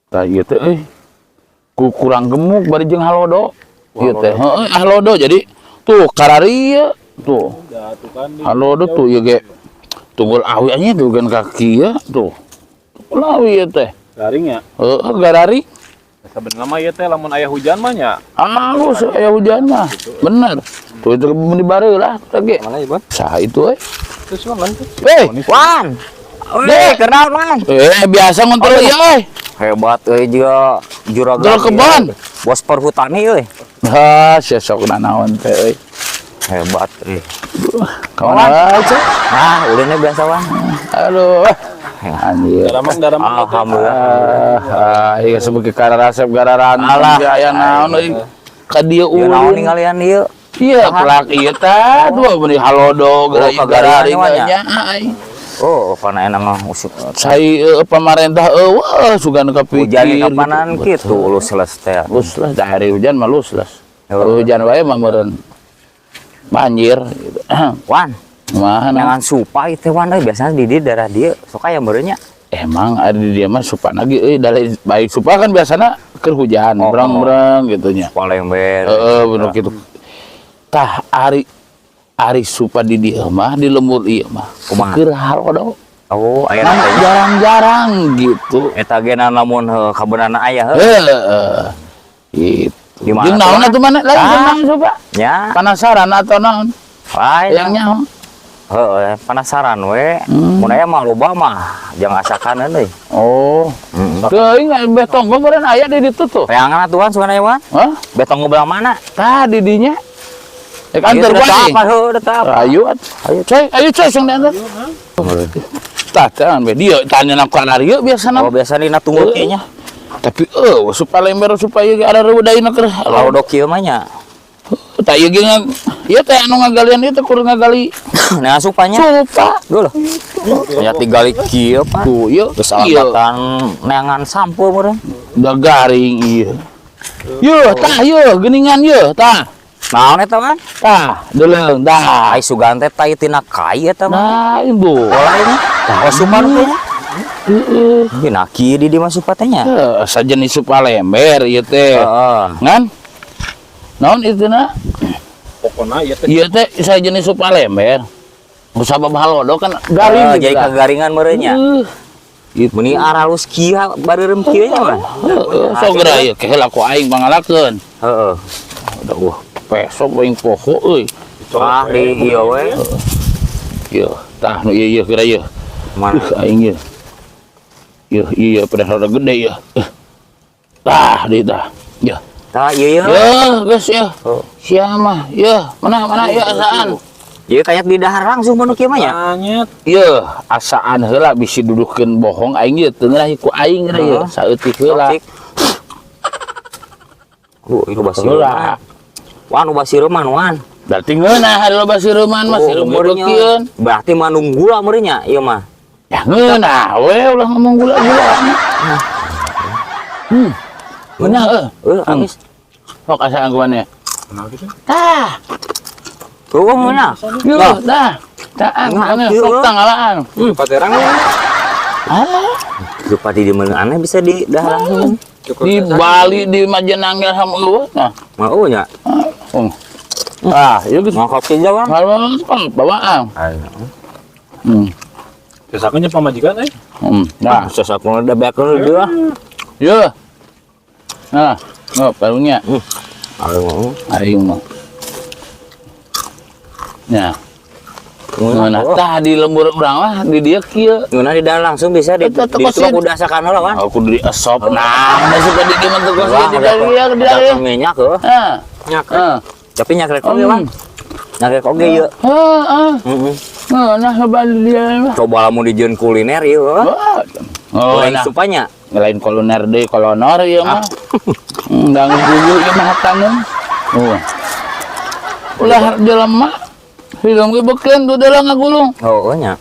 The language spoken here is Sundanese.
Tah, ieu teh euy. Ku kurang gemuk bari jeung halodo. Ieu teh heueuh halodo, jadi tuh kararieu tuh. Ya, tuh kan di Halodo tuh ieu ge. Tunggul awi nya dugan kaki ya tuh. Tunggul awi ieu teh. Garing ya. Heeh, garari. Sebenarnya mah ieu teh lamun aya hujan mah nya. Halus aya hujan mah. Bener. Tuh itu di lah teh ge. Mana ya, Bang? Saha itu euy? Terus Bang kan tuh. Eh, Wan. Weh, kenal, Wan. Eh, biasa ngontrol ieu euy. Hebat euy juga juragan. Jual kebon. Bos perhutani euy. Ha, sia sok nanaon teh euy. Hebat euy. Kawan aja. Nah, ulinnya biasa, Wan. Aduh. Anjir. Daramang daramang. Alhamdulillah. Ah, iya sebagai kararasep gararan. Alah. Aya naon euy. Ka dieu Ieu naon ulin. Ninggalian ieu? Iya, pelak ieu tah dua beuni halodo Oh, gara kagaringan gara nya. Nya ai. Oh, pana enak mah usuk. Sai pamarentah eueuh sugan kapikir. Hujan kapanan kitu ulus les teh. Lus lah, dari hujan mah lus lah. Oh. Hujan wae mah meureun banjir gitu. Wan, Mah jangan supa teh, Wan, euy, biasanya di dieu daerah dieu sok aya meureun nya. Emang ada di dia mah supa lagi euy, dari baik supa kan biasana keur hujan, Oh, berang-berang gitu nya. Supa lember. Heeh, bener gitu. Tah, ari ari supa di dieu mah, di lembur ieu mah. Kumaha? Keur halodo. Oh, aya Nah, teh. Jarang-jarang gitu. Eta ge lamun heuh kabeunana aya heuh. Heeh. Gitu. Di mana Jeung tuh, naon Wan? Atuh mana lagi Ah. jeung naon supa? Nya, Penasaran atau naon? lain. Yang nyaho. Heeh, penasaran we. Mun aya mah loba mah jangan asakan euy. Oh. Heeh. Teuing beh tonggo meureun aya di ditu tuh. Reangan atuan sugan aya, Wan. Hah? Betong belah mana? Tah, di dinya. Rek anter Ieu ku teu aing. apa heuh teu apa. Ayo atuh. Ayo coy, ayo coy sing diantar. Tah, jangan be dieu tanya na ku ieu biasana. Oh, biasa dina tunggu kieu nya. Tapi supaya lember supaya ge ada reudaina keur. Halodo kieu mah nya. Tah, ieu ge ieu teh anu ngagalian ieu teh kur ngagali Nah, supanya. Supa. Duh. Nya tigali kieu, Pak. Tuh ieu. Terus Ieu alatan neangan sampeu meureun. Udah garing ieu. Yeuh, tah ieu geuningan ieu, tah. Naon eta, Wan? Tah, deuleung tah. Ai sugan teh tai tina kai eta mah. Nah, itu. Pola ini. Oh, supa nu teh nya. Heeh. Dina kieu di dieu mah supa teh nya. Heuh, sajenis supa lember ieu teh. Heeh. Ngan? Naon itu na? Pokona ieu teh. Ieu teh sajenis supa lember. Sabab halodo kan garing Heeh, gitu jadi tah. Kagaringan meureun nya. Heuh. Gitu. Meuni aralus kieu bareureum kieu nya mah. Heeh, sok geura ieu ke heula ku aing pangalakeun. Heeh. Udah wah, pesok aing poho euy. Ah, di ieu we. Ieu, tah nu ieu ieu geura ieu. Mana? Aing ieu. Ieu ieu pada rada gede ieu. Tah, di tah. Ya. Tah, ieu ieu. Ya, geus ya. Oh. Sia mah, ya, mana mana ya asaan. Ieu kayak di dahar langsung mun kieu mah nya. Anyet. Ieu asaan heula bisi duduhkeun bohong aing ieu teu ngeunah ku aing geura ieu Heeh. Saeutik heula. Cik. Ieu loba Heula. sireman. Wan, loba sireman, Wan. Berarti ngeunah hari loba sireman mah sireum meureun nya. beukieun. Berarti mah gula meureun nya ieu mah. Ya ngeunah we ulah ngomong gula-gula. Ngeunah euy. Heuh, habis. Sok asaan ku maneh. Kenal gitu. Tah, Tuh ngeunah. yeuh tah. Tah, Nah, mana ieu. sok tanggalaan. Paterang. Ah, Lupa di mana aneh bisa di dahar langsung. Di Bali di Majenang sama eueuh nah. Mau nya. Oh. Ah, ieu geus Mau kopi aja, Wan. Kalau bawaan. Sesakeun nya pamajikan euy. Nah, Sesakeun udah beakeun deui ah. Yeuh. Nah, oh, karunya. Ayo. Aing mah. Nah, nah, Oh. tah di lembur urang mah di dieu kieu. Ngeunah di dalam langsung bisa di Eta di toko itu mah kudu asakan heula, Wan. Aku di esop. Nah, masuk ke di dieu mah teu kos Wah, di dieu di dieu. Minyak heuh. Heeh. Nyak. Heeh. Tapi nyakrek oge, Wan. Nyakrek oge ieu. Heeh. Heeh. Nah, coba di dieu mah. Coba lamun dijieun kuliner ieu heuh. Oh, Goreng nah. supanya. Lain kuliner deui, kolonor ieu mah. Ndang dulu ieu mah hatangeun. Oh. Ulah jelema hidung ge beukeun tuh deuleu ngagulung. Oh, nya.